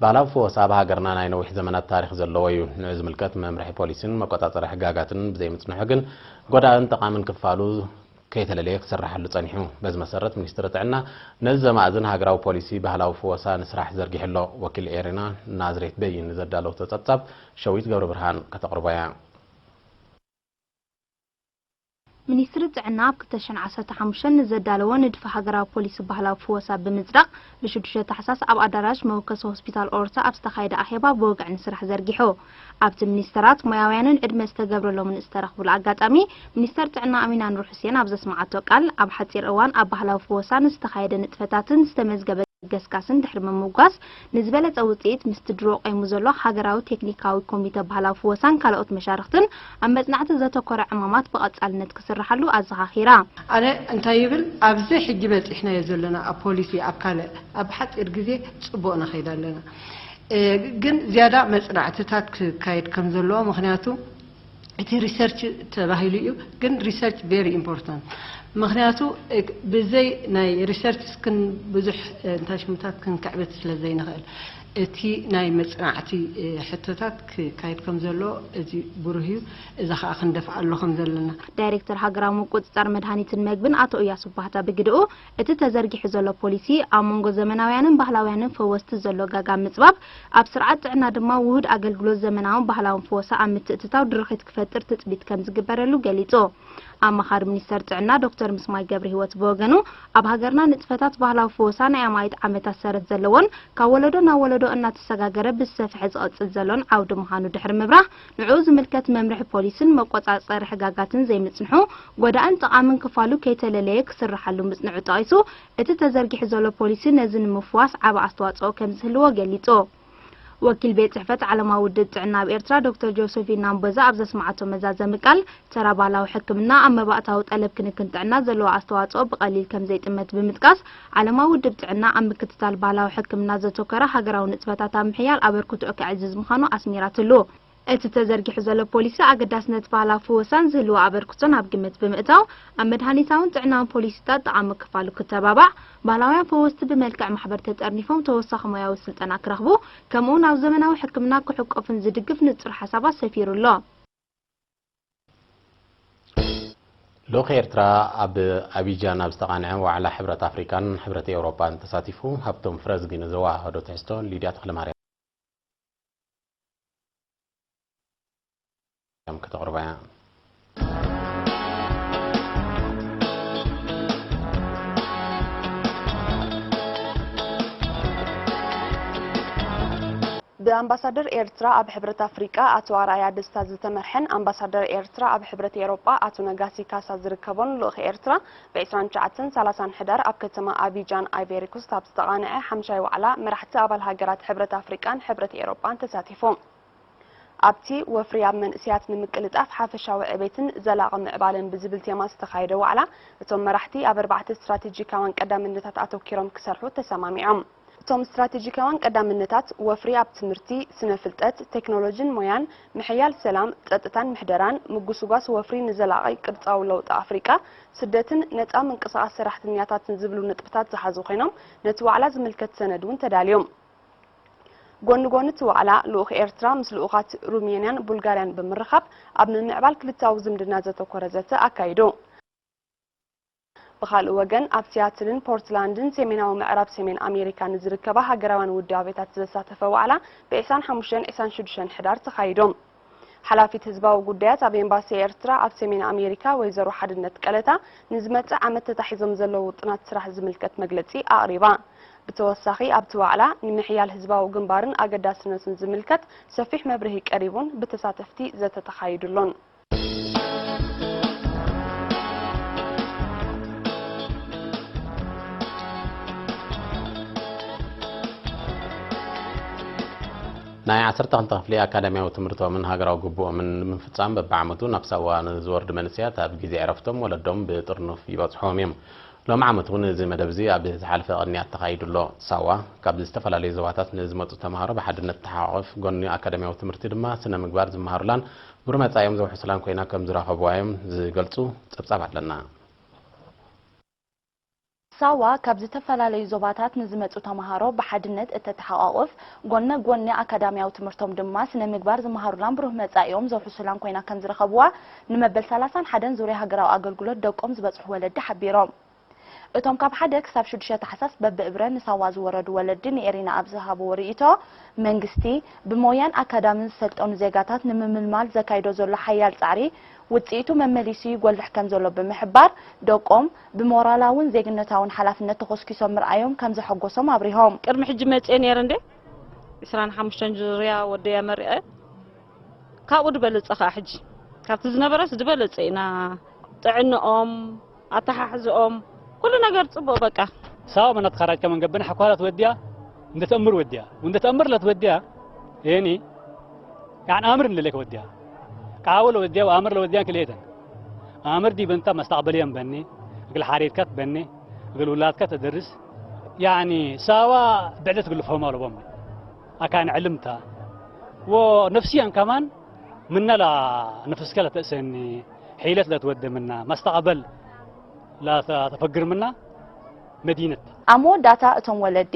ባህላዊ ፈወሳ ኣብ ሃገርና ናይ ነዊሕ ዘመናት ታሪኽ ዘለዎ እዩ። ንዑ ዝምልከት መምርሒ ፖሊሲን መቆጻጸሪ ሕጋጋትን ብዘይምጽንሑ ግን ጎዳእን ጠቓምን ክፋሉ ከይተለለየ ክስርሓሉ ጸኒሑ። በዚ መሰረት ሚኒስትሪ ጥዕና ነዚ ዘማእዝን ሃገራዊ ፖሊሲ ባህላዊ ፈወሳ ንስራሕ ዘርጊሑ ኣሎ። ወኪል ኤሪና ናዝሬት በይን ንዘዳለወቶ ጸብጻብ ሸዊት ገብረ ብርሃን ከተቕርቦ እያ። ሚኒስትሪ ጥዕና ኣብ ክልተ ሽሕን ዓሰርተ ሓሙሽተን ንዘዳለዎ ንድፈ ሃገራዊ ፖሊሲ ባህላዊ ፍወሳ ብምጽዳቕ፣ ብ ሽዱሽተ ታሕሳስ ኣብ ኣዳራሽ መወከሲ ሆስፒታል ኦርታ ኣብ ዝተኻየደ ኣኼባ ብወግዒ ንስራሕ ዘርጊሑ። ኣብቲ ሚኒስተራት፣ ሞያውያንን ዕድመ ዝተገብረሎምን ዝተረኽቡሉ ኣጋጣሚ፣ ሚኒስተር ጥዕና ኣሚና ኑር ሑሴን ኣብ ዘስመዓቶ ቃል፣ ኣብ ሓጺር እዋን ኣብ ባህላዊ ፍወሳ ንዝተኻየደ ንጥፈታትን ዝተመዝገበ ገስጋስን ድሕሪ ምምጓስ፣ ንዝበለጸ ውጽኢት ምስቲ ድሮ ቆይሙ ዘሎ ሃገራዊ ቴክኒካዊ ኮሚተ ባህላዊ ፍወሳን ካልኦት መሻርኽትን ኣብ መጽናዕቲ ዘተኮረ ዕማማት ብቐጻልነት ክስርሓሉ ኣዘኻኺራ። ኣነ እንታይ ይብል፣ ኣብዚ ሕጂ በጺሕናዮ ዘለና ኣብ ፖሊሲ ኣብ ካልእ ኣብ ሓጺር ግዜ ጽቡቕ ንኸይድ ኣለና። እ፣ ግን ዝያዳ መጽናዕትታት ክካየድ ከም ዘለዎ፣ ምኽንያቱ እቲ research ተባሂሉ እዩ፣ ግን research very important። ምኽንያቱ፣ እ፣ ብዘይ ናይ research ክን ብዙሕ፣ እ፣ እንታይ ሽሙታት ክንክዕብት ስለ ዘይንኽእል፣ እቲ ናይ መጽናዕቲ፣ እ፣ ሕቶታት ክካየድ ከም ዘሎ እዚ ብሩህ እዩ። እዚ ኸኣ ክንደፍኣሉ ከም ዘለና። ዳይሬክተር ሃገራዊ ምቁጽጻር መድሃኒትን መግብን ኣቶ እያሱ ባህታ ብግድኡ፣ እቲ ተዘርጊሑ ዘሎ ፖሊሲ፣ ኣብ መንጎ ዘመናውያንን ባህላውያንን ፈወስቲ ዘሎ ጋጋ ምጽባብ፣ ኣብ ስርዓት ጥዕና ድማ ውሁድ ኣገልግሎት ዘመናውን ባህላውን ፈወሳ ኣብ ምትእትታው ድርኺት ክፈጥር ትጽቢት ከም ዝግበረሉ ገሊጹ። ኣማኻሪ ሚኒስተር ጥዕና ዶክተር ምስማይ ገብረሂወት ብወገኑ፣ ኣብ ሃገርና ንጥፈታት ባህላዊ ፈወሳ ናይ ኣማኢት ዓመታት ሰረት ዘለዎን ካብ ወለዶ ናብ ወለዶ እናተሰጋገረ ብዝሰፍሐ ዝቐጽል ዘሎን ዓውዲ ምዃኑ ድሕሪ ምብራህ፣ ንዕኡ ዝምልከት መምርሒ ፖሊስን መቆጻጸሪ ሕጋጋትን ዘይምጽንሑ፣ ጎዳእን ጠቓምን ክፋሉ ከይተለለየ ክስርሓሉ ምጽንዑ ጠቒሱ፣ እቲ ተዘርጊሑ ዘሎ ፖሊሲ ነዚ ንምፍዋስ ዓቢ ኣስተዋጽኦ ከም ዝህልዎ ገሊጹ። ወኪል ቤት ጽሕፈት ዓለማዊ ውድብ ጥዕና ኣብ ኤርትራ ዶክተር ጆሰፊን ናምቦዛ ኣብ ዘስመዓቶ መዛዘሚ ቃል፣ ተራ ባህላዊ ሕክምና ኣብ መባእታዊ ጠለብ ክንክን ጥዕና ዘለዎ ኣስተዋጽኦ ብቐሊል ከም ዘይጥመት ብምጥቃስ፣ ዓለማዊ ውድብ ጥዕና ኣብ ምክትታል ባህላዊ ሕክምና ዘተኮረ ሃገራዊ ንጥፈታት ኣብ ምሕያል ኣበርክትኡ ከዕዝዝ ምዃኑ ኣስሚራትሉ። እቲ ተዘርጊሑ ዘሎ ፖሊሲ ኣገዳስነት ባህላዊ ፈወሳን ዝህልዎ ኣበርክቶን ኣብ ግምት ብምእታው፣ ኣብ መድሃኒታውን ጥዕናውን ፖሊሲታት ጠቓሚ ክፋሉ ክተባባዕ፣ ባህላውያን ፈወስቲ ብመልክዕ ማሕበር ተጠርኒፎም ተወሳኺ ሞያዊ ስልጠና ክረኽቡ፣ ከምኡውን ኣብ ዘመናዊ ሕክምና ክሕቆፉን ዝድግፍ ንጹር ሓሳባት ሰፊሩ ኣሎ። ልኡኽ ኤርትራ ኣብ ኣቢጃን ኣብ ዝተቓንዐ ዋዕላ ሕብረት ኣፍሪቃን ሕብረት ኤውሮጳን ተሳቲፉ። ሃብቶም ፍረዝጊ ንዘወሃህዶ ትሕዝቶ ሊድያ ተኽለማርያም ከተቕርባ እያ። ብኣምባሳደር ኤርትራ ኣብ ሕብረት ኣፍሪቃ ኣቶ ኣርኣያ ደስታ ዝተመርሐን ኣምባሳደር ኤርትራ ኣብ ሕብረት ኤውሮጳ ኣቶ ነጋሲ ካሳ ዝርከቦን ልኡኽ ኤርትራ ብ ዕስራን ትሽዓተን ሰላሳን ሕዳር ኣብ ከተማ ኣቢጃን ኣይቬሪኮስት ኣብ ዝተቓንዐ ሓምሻይ ዋዕላ መራሕቲ ኣባል ሃገራት ሕብረት ኣፍሪቃን ሕብረት ኤውሮጳን ተሳቲፎም። ኣብቲ ወፍሪ ኣብ መንእሰያት ንምቅልጣፍ ሓፈሻዊ ዕቤትን ዘላቒ ምዕባለን ብዝብል ቴማ ዝተኻየደ ዋዕላ፣ እቶም መራሕቲ ኣብ ኣርባዕተ ስትራቴጂካውያን ቀዳምነታት ኣተኲሮም ክሰርሑ ተሰማሚዖም። እቶም ስትራቴጂካውያን ቀዳምነታት፣ ወፍሪ ኣብ ትምህርቲ፣ ስነ ፍልጠት፣ ቴክኖሎጂን ሞያን፣ ምሕያል ሰላም፣ ጸጥታን ምሕደራን፣ ምጉስጓስ ወፍሪ ንዘላቒ ቅርጻዊ ለውጢ ኣፍሪቃ፣ ስደትን ነጻ ምንቅስቓስ ሰራሕተኛታትን ዝብሉ ነጥብታት ዝሓዙ ኮይኖም፣ ነቲ ዋዕላ ዝምልከት ሰነድ እውን ተዳልዩ። ጎኒ ጎኒ እቲ ዋዕላ፣ ልኡኽ ኤርትራ ምስ ልኡኻት ሩሜንያን ቡልጋርያን ብምርኻብ ኣብ ምምዕባል ክልተኣዊ ዝምድና ዘተኮረ ዘተ ኣካይዱ። ብኻልእ ወገን፣ ኣብ ሲያትልን ፖርትላንድን ሰሜናዊ ምዕራብ ሰሜን ኣሜሪካ ንዝርከባ ሃገራውያን ውዳቤታት ዘሳተፈ ዋዕላ ብ ዕስራን ሓሙሽተን ዕስራን ሽዱሽተን ሕዳር ተኻይዶም። ሓላፊት ህዝባዊ ጉዳያት ኣብ ኤምባሲ ኤርትራ ኣብ ሰሜን ኣሜሪካ ወይዘሮ ሓድነት ቀለታ፣ ንዝመጽእ ዓመት ተታሒዞም ዘለዉ ውጥናት ስራሕ ዝምልከት መግለጺ ኣቕሪባ። ብተወሳኺ ኣብቲ ዋዕላ ንምሕያል ህዝባዊ ግንባርን ኣገዳስነቱን ዝምልከት ሰፊሕ መብርሂ ቀሪቡን ብተሳተፍቲ ዘተ ተኻይዱሎን። ናይ ዓሰርተ ክልተ ክፍሊ ኣካዳሚያዊ ትምህርቶምን ሃገራዊ ግቡኦምን ንምፍጻም በብዓመቱ ናብ ሳዋ ንዝወርዱ መንእሰያት ኣብ ግዜ ዕረፍቶም ወለዶም ብጥርኑፍ ይበጽሕዎም እዮም። ሎም ዓመት እውን እዚ መደብ እዚ ኣብ ዝሓለፈ ቅንያት ተኻይዱ ኣሎ። ሳዋ ካብ ዝተፈላለዩ ዞባታት ንዝመጹ ተምሃሮ ብሓድነት ተሓቋቖፍ ጎኒ ኣካዳሚያዊ ትምህርቲ ድማ ስነ ምግባር ዝመሃሩላን ብሩህ መጻኢኦም ዘውሕሱላን ኮይና ከም ዝረኸብዋ እዮም ዝገልጹ። ጸብጻብ ኣለና። ሳዋ ካብ ዝተፈላለዩ ዞባታት ንዝመጹ ተምሃሮ ብሓድነት እተተሓቋቁፍ፣ ጎነ ጎኒ ኣካዳሚያዊ ትምህርቶም ድማ ስነ ምግባር ዝመሃሩላን ብሩህ መጻኢኦም ዘውሕሱላን ኮይና ከም ዝረኸብዋ ንመበል ሰላሳን ሓደን ዙርያ ሃገራዊ ኣገልግሎት ደቆም ዝበጽሑ ወለዲ ሓቢሮም። እቶም ካብ ሓደ ክሳብ ሽዱሽተ ታሕሳስ በብእብረ ንሳዋ ዝወረዱ ወለዲ ንኤሪና ኣብ ዝሃብዎ ርእይቶ፣ መንግስቲ ብሞያን ኣካዳምን ዝሰልጠኑ ዜጋታት ንምምልማል ዘካይዶ ዘሎ ሓያል ጻዕሪ ውጽኢቱ መመሊሱ ይጎልሕ ከም ዘሎ ብምሕባር፣ ደቆም ብሞራላውን ዜግነታውን ሓላፍነት ተኾስኪሶም ምርኣዮም ከም ዘሐጎሶም ኣብሪሆም። ቅድሚ ሕጂ መጽየ ነይረ እንዴ፣ ዕስራን ሓሙሽተን ዙርያ ወደያ መሪቐ። ካብኡ ዝበለጸ ኸኣ ሕጂ ካብቲ ዝነበረስ ዝበለጸ ኢና። ጥዕንኦም፣ ኣተሓሕዝኦም፣ ኩሉ ነገር ጽቡቕ በቃ። ሳዋ መነት ካራጭ ከመን ገብን ሓኳላት ወዲያ እንደ ተእምር ወዲያ ወንደ ተእምር ለትወዲያ። የኒ ያን ኣምር እንደሌክ ወዲያ ቃወለ ወዲያ ወኣምር ለወዲያን ክልኤተን ኣምር ዲ በንታ መስተቅበልየን በኒ እግል ሓሬትካት በኒ እግል ውላትካ ተደርስ። ያኒ ሳዋ ብዕደት ግልፎም ኣለቦም ኣካን ዕልምታ ወነፍስያን ከማን ምነላ ነፍስከ ለተእሰኒ ሒለት ለትወደ ምና መስተቅበል ላተፈግር ምና መዲነት። ኣብ መወዳእታ እቶም ወለዲ፣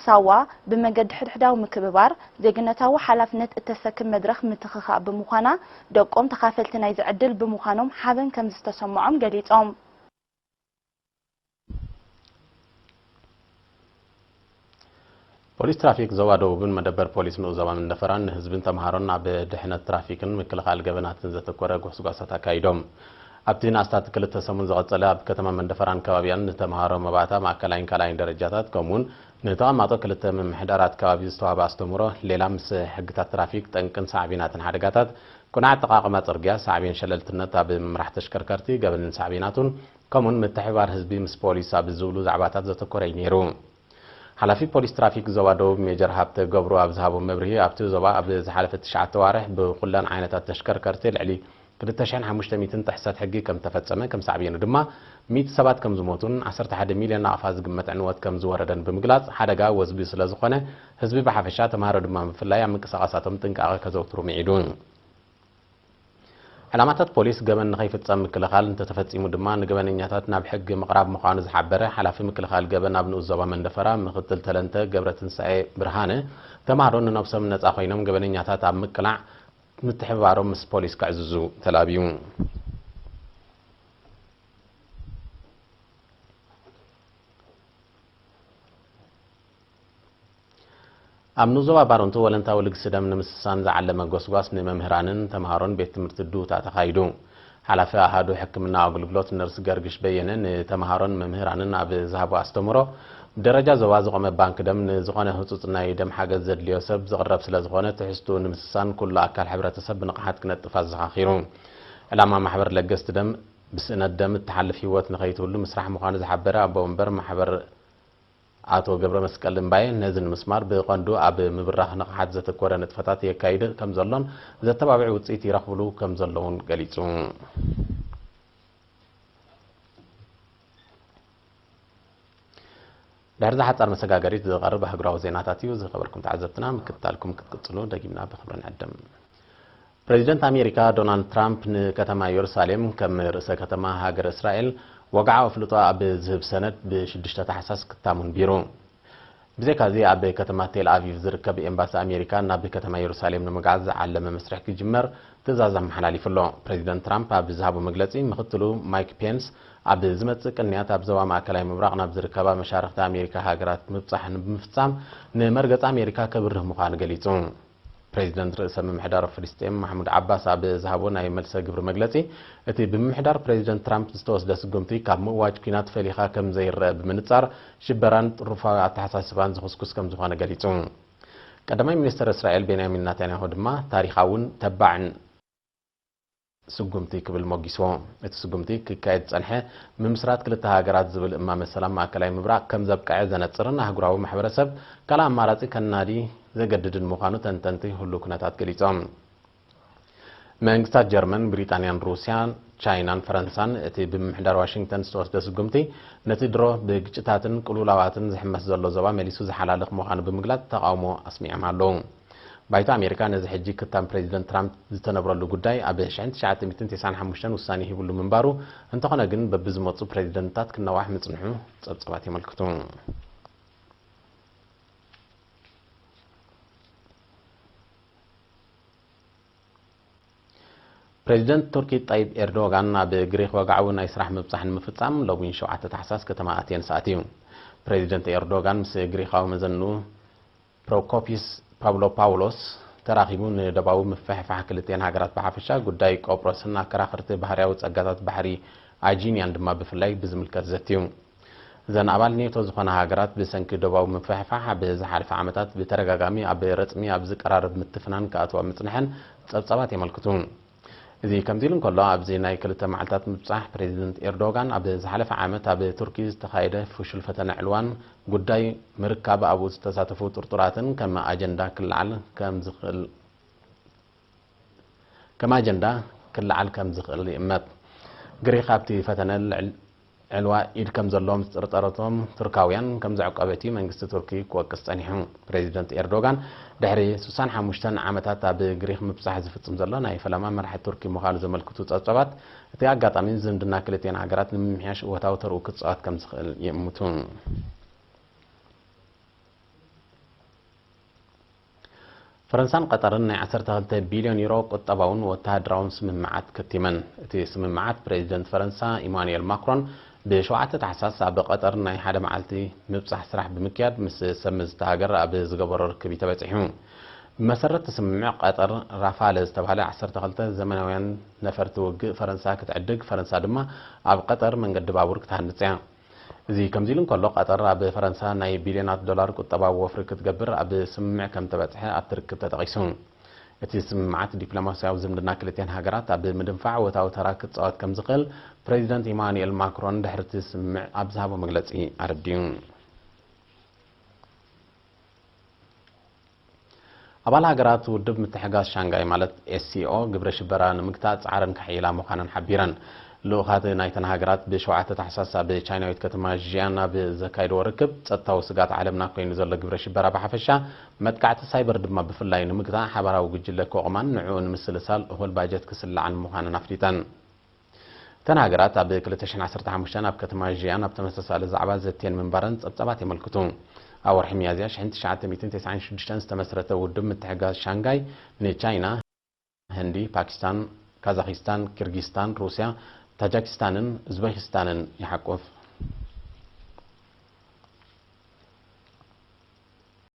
ሳዋ ብመገዲ ሕድሕዳዊ ምክብባር ዜግነታዊ ሓላፍነት እተሰክም መድረኽ ምትኽኻእ ብምዃና፣ ደቆም ተኻፈልቲ ናይዚ ዕድል ብምዃኖም ሓበን ከም ዝተሰምዖም ገሊጾም። ፖሊስ ትራፊክ ዞባ ደቡብን መደበር ፖሊስ ንኡስ ዞባ መንደፈራን ንህዝብን ተምሃሮን ኣብ ድሕነት ትራፊክን ምክልኻል ገበናትን ዘተኮረ ጎስጓሳት ኣካይዶም። ኣብቲ ንኣስታት ክልተ ሰሙን ዝቐጸለ ኣብ ከተማ መንደፈራን ከባቢያን ንተምሃሮ መባእታ ማእከላይን ካልኣይን ደረጃታት ከምኡውን ንተቐማጦ ክልተ ምምሕዳራት ከባቢ ዝተዋህበ ኣስተምህሮ ሌላ ምስ ሕግታት ትራፊክ ጠንቅን ሳዕቤናትን ሓደጋታት፣ ቅኑዕ ኣጠቓቕማ ጽርግያ፣ ሳዕቤን ሸለልትነት ኣብ ምምራሕ ተሽከርከርቲ፣ ገበንን ሳዕቤናቱን ከምኡውን ምትሕብባር ህዝቢ ምስ ፖሊስ ኣብ ዝብሉ ዛዕባታት ዘተኮረ እዩ ነይሩ። ሓላፊ ፖሊስ ትራፊክ ዞባ ደቡብ ሜጀር ሃብተ ገብሩ ኣብ ዝሃቦ መብርሂ ኣብቲ ዞባ ኣብ ዝሓለፈ ትሽዓተ ኣዋርሕ ብኹለን ዓይነታት ተሽከርከርቲ ልዕሊ ክልተ ሽሕን ሓሙሽተ ሚእትን ጥሕሰት ሕጊ ከም ዝተፈጸመ ከም ሳዕቤኑ ድማ ሚእቲ ሰባት ከም ዝሞቱን ዓሰርተ ሓደ ሚልዮን ናቕፋ ዝግመት ዕንወት ከም ዝወረደን ብምግላጽ ሓደጋ ወዝቢ ስለ ዝኾነ ህዝቢ ብሓፈሻ ተምሃሮ ድማ ብፍላይ ኣብ ምንቅስቓሳቶም ጥንቃቐ ከዘውትሩ ምዒዱ። ዕላማታት ፖሊስ ገበን ንኸይፍጸም ምክልኻል እንተተፈጺሙ ድማ ንገበነኛታት ናብ ሕጊ ምቕራብ ምዃኑ ዝሓበረ ሓላፊ ምክልኻል ገበን ኣብ ንኡስ ዞባ መንደፈራ ምኽትል ተለንተ ገብረትንሳኤ ብርሃነ ተምሃሮ ንነብሶም ነጻ ኮይኖም ገበነኛታት ኣብ ምቅላዕ ምትሕብባሮም ምስ ፖሊስ ከዕዝዙ ተላብዩ። ኣብ ንዞባ ባረንቱ ወለንታዊ ልግሲ ደም ንምስሳን ዝዓለመ ጎስጓስ ንመምህራንን ተምሃሮን ቤት ትምህርቲ ዱታ ተኻይዱ። ሓላፊ ኣሃዱ ሕክምና ኣገልግሎት ነርስ ገርግሽ በየነ ንተምሃሮን መምህራንን ኣብ ዝሃቦ ኣስተምህሮ፣ ብደረጃ ዞባ ዝቖመ ባንክ ደም ንዝኾነ ህጹጽ ናይ ደም ሓገዝ ዘድልዮ ሰብ ዝቕረብ ስለ ዝኾነ ትሕዝትኡ ንምስሳን ኩሉ ኣካል ሕብረተሰብ ብንቕሓት ክነጥፍ ኣዘኻኺሩ። ዕላማ ማሕበር ለገስቲ ደም ብስእነት ደም እትሓልፍ ህይወት ንኸይትህሉ ምስራሕ ምዃኑ ዝሓበረ ኣቦ ወንበር ማሕበር ኣቶ ገብረመስቀል እምባየ ነዚ ንምስማር ብቐንዱ ኣብ ምብራኽ ንቕሓት ዘተኮረ ንጥፈታት የካይድ ከምዘሎን ዘተባብዕ ውፅኢት ይረኽብሉ ከምዘለውን ገሊፁ። ድሕሪ ዝሓፃር መሰጋገሪት ዝቐርብ ኣህጉራዊ ዜናታት እዩ። ዝኸበርኩም ተዓዘብትና ምክትታልኩም ክትቅፅሉ ደጊምና ብኽብሪ ንዕድም። ፕሬዚደንት ኣሜሪካ ዶናልድ ትራምፕ ንከተማ የሩሳሌም ከም ርእሰ ከተማ ሃገር እስራኤል ወግዓዊ ኣፍልጦ ኣብ ዝህብ ሰነድ ብሽዱሽተ ታሕሳስ ክታሙን ቢሩ። ብዘይካዚ ኣብ ከተማ ቴል ኣቪቭ ዝርከብ ኤምባሲ ኣሜሪካ ናብ ከተማ የሩሳሌም ንምግዓዝ ዝዓለመ መስርሕ ክጅመር ትእዛዝ ኣመሓላሊፉ ኣሎ። ፕሬዚደንት ትራምፕ ኣብ ዝሃቦ መግለጺ ምኽትሉ ማይክ ፔንስ ኣብ ዝመጽእ ቅንያት ኣብ ዞባ ማእከላይ ምብራቕ ናብ ዝርከባ መሻርኽቲ ኣሜሪካ ሃገራት ምብጻሕ ንምፍጻም ንመርገጺ ኣሜሪካ ከብርህ ምዃኑ ገሊጹ። ፕሬዚደንት ርእሰ ምምሕዳር ፍልስጤም ማሕሙድ ዓባስ ኣብ ዝሃቦ ናይ መልሰ ግብሪ መግለጺ፣ እቲ ብምምሕዳር ፕሬዚደንት ትራምፕ ዝተወስደ ስጉምቲ ካብ ምእዋጅ ኲናት ፈሊኻ ከም ዘይረአ ብምንጻር ሽበራን ጥሩፋዊ ኣተሓሳስባን ዝኹስኩስ ከም ዝኾነ ገሊጹ። ቀዳማይ ሚኒስተር እስራኤል ቤንያሚን ናታንያሁ ድማ ታሪኻውን ተባዕን ስጉምቲ ክብል ሞጊስዎ። እቲ ስጉምቲ ክካየድ ዝጸንሐ ምምስራት ክልተ ሃገራት ዝብል እማመ ሰላም ማእከላይ ምብራቕ ከም ዘብቅዐ ዘነጽርን ኣህጉራዊ ማሕበረሰብ ካልእ ኣማራጺ ከናዲ ዘገድድን ምዃኑ ተንተንቲ ህሉው ኩነታት ገሊጾም። መንግስታት ጀርመን፣ ብሪጣንያን ሩስያን፣ ቻይናን ፈረንሳን እቲ ብምምሕዳር ዋሽንግተን ዝተወስደ ስጉምቲ ነቲ ድሮ ብግጭታትን ቅልውላዋትን ዝሕመስ ዘሎ ዞባ መሊሱ ዝሓላልኽ ምዃኑ ብምግላጽ ተቓውሞ ኣስሚዖም ኣለዉ። ባይቶ ኣሜሪካ ነዚ ሕጂ ክታም ፕሬዚደንት ትራምፕ ዝተነብረሉ ጉዳይ ኣብ ሺሕ ትሽዓተ ሚእትን ተስዓን ሓሙሽተን ውሳኔ ሂብሉ ምንባሩ፣ እንተኾነ ግን በብዝመፁ ፕሬዚደንትታት ክነዋሕ ምፅንሑ ፀብፀባት የመልክቱ። ፕሬዚደንት ቱርኪ ጣይብ ኤርዶጋን ኣብ ግሪክ ወግዓዊ ናይ ስራሕ ምብጻሕ ንምፍጻም ሎሚ ሸውዓተ ታሕሳስ ከተማ ኣቴንስ ኣትዩ። ፕሬዚደንት ኤርዶጋን ምስ ግሪካዊ መዘንኡ ፕሮኮፒስ ፓቭሎፓውሎስ ተራኺቡ ንደባዊ ምፍሕፋሕ ክልቲኤን ሃገራት ብሓፈሻ፣ ጉዳይ ቆጵሮስን ኣከራኸርቲ ባህርያዊ ጸጋታት ባሕሪ ኣጂንያን ድማ ብፍላይ ብዝምልከት ዘትዩ። እዘን ኣባል ኔቶ ዝኾና ሃገራት ብሰንኪ ደባዊ ምፍሕፋሕ ኣብ ዝሓለፈ ዓመታት ብተደጋጋሚ ኣብ ረጽሚ ኣብ ዝቀራረብ ምትፍናን ክኣትዋ ምጽንሐን ጸብጻባት የመልክቱ። እዚ ከምዚ ኢሉ እንከሎ፣ ኣብዚ ናይ ክልተ መዓልታት ምብጻሕ ፕሬዚደንት ኤርዶጋን ኣብ ዝሓለፈ ዓመት ኣብ ቱርኪ ዝተኻየደ ፍሹል ፈተነ ዕልዋን ጉዳይ ምርካብ ኣብኡ ዝተሳተፉ ጥርጡራትን ከም ኣጀንዳ ክለዓል ከም ዝኽእል ከም ኣጀንዳ ክለዓል ከም ዝኽእል ይእመት። ግሪክ ኣብቲ ፈተነ ልዕል ዕልዋ ኢድ ከም ዘለዎም ዝጥርጠረቶም ቱርካውያን ከም ዘዕቆበት እዩ መንግስቲ ቱርኪ ክወቅስ ጸኒሑ። ፕሬዚደንት ኤርዶጋን ድሕሪ ስሳን ሓሙሽተን ዓመታት ኣብ ግሪክ ምብጻሕ ዝፍጽም ዘሎ ናይ ፈለማ መራሒ ቱርኪ ምዃኑ ዘመልክቱ ጸብጸባት፣ እቲ ኣጋጣሚ ዝምድና ክልቲኤን ሃገራት ንምምሕያሽ እወታዊ ተርኡ ክጻወት ከም ዝኽእል ይእምቱ። ፈረንሳን ቀጠርን ናይ ዓሰርተ ክልተ ቢልዮን ዩሮ ቁጠባውን ወተሃደራውን ስምምዓት ከቲመን። እቲ ስምምዓት ፕሬዚደንት ፈረንሳ ኢማኑኤል ማክሮን ብሸውዓተ ታሕሳስ ኣብ ቀጠር ናይ ሓደ መዓልቲ ምብጻሕ ስራሕ ብምክያድ ምስ ሰብ መዚ እታ ሃገር ኣብ ዝገበሮ ርክብ እዩ ተበጺሑ። ብመሰረት እቲ ስምምዕ ቀጠር ራፋለ ዝተባህለ ዓሰርተ ክልተ ዘመናውያን ነፈርቲ ውግእ ፈረንሳ ክትዕድግ፣ ፈረንሳ ድማ ኣብ ቀጠር መንገዲ ባቡር ክትሃንጽ እያ። እዚ ከምዚ ኢሉ እንከሎ፣ ቀጠር ኣብ ፈረንሳ ናይ ቢልዮናት ዶላር ቁጠባዊ ወፍሪ ክትገብር ኣብ ስምምዕ ከም ተበጽሐ ኣብቲ ርክብ ተጠቒሱ። እቲ ስምምዓት ዲፕሎማስያዊ ዝምድና ክልቲኤን ሃገራት ኣብ ምድንፋዕ ወታዊ ተራ ክጻወት ከም ዝኽእል ፕሬዚደንት ኢማኑኤል ማክሮን ድሕሪ እቲ ስምምዕ ኣብ ዝሃቦ መግለጺ ኣረዲኡ። ኣባል ሃገራት ውድብ ምትሕጋዝ ሻንጋይ ማለት ኤስሲኦ ግብረ ሽበራ ንምግታእ ጻዕረን ከሕይላ ምዃነን ሓቢረን። ልኡኻት ናይተን ሃገራት ብሸውዓተ ታሕሳስ ኣብ ቻይናዊት ከተማ ዢያን ኣብ ዘካየድዎ ርክብ፣ ጸጥታዊ ስግኣት ዓለምና ኮይኑ ዘሎ ግብረ ሽበራ ብሓፈሻ፣ መጥቃዕቲ ሳይበር ድማ ብፍላይ ንምግታእ ሓባራዊ ጉጅለ ከቑማን ንዕኡ ንምስልሳል እኹል ባጀት ክስልዓን ምዃነን ኣፍሊጠን። እተን ሃገራት ኣብ ክልተ ሽሕን ዓሰርተ ሓሙሽተን ኣብ ከተማ ዢያን ኣብ ተመሳሳሊ ዛዕባ ዘትየን ምንባረን ጸብጻባት የመልክቱ። ኣብ ወርሒ ሚያዝያ ሽሕን ትሽዓተ ሚእትን ተስዓን ሽዱሽተን ዝተመስረተ ውድብ ምትሕጋዝ ሻንጋይ ንቻይና፣ ህንዲ፣ ፓኪስታን፣ ካዛኺስታን፣ ኪርጊስታን፣ ሩስያ፣ ታጃኪስታንን ኡዝቤኪስታንን ይሓቁፍ።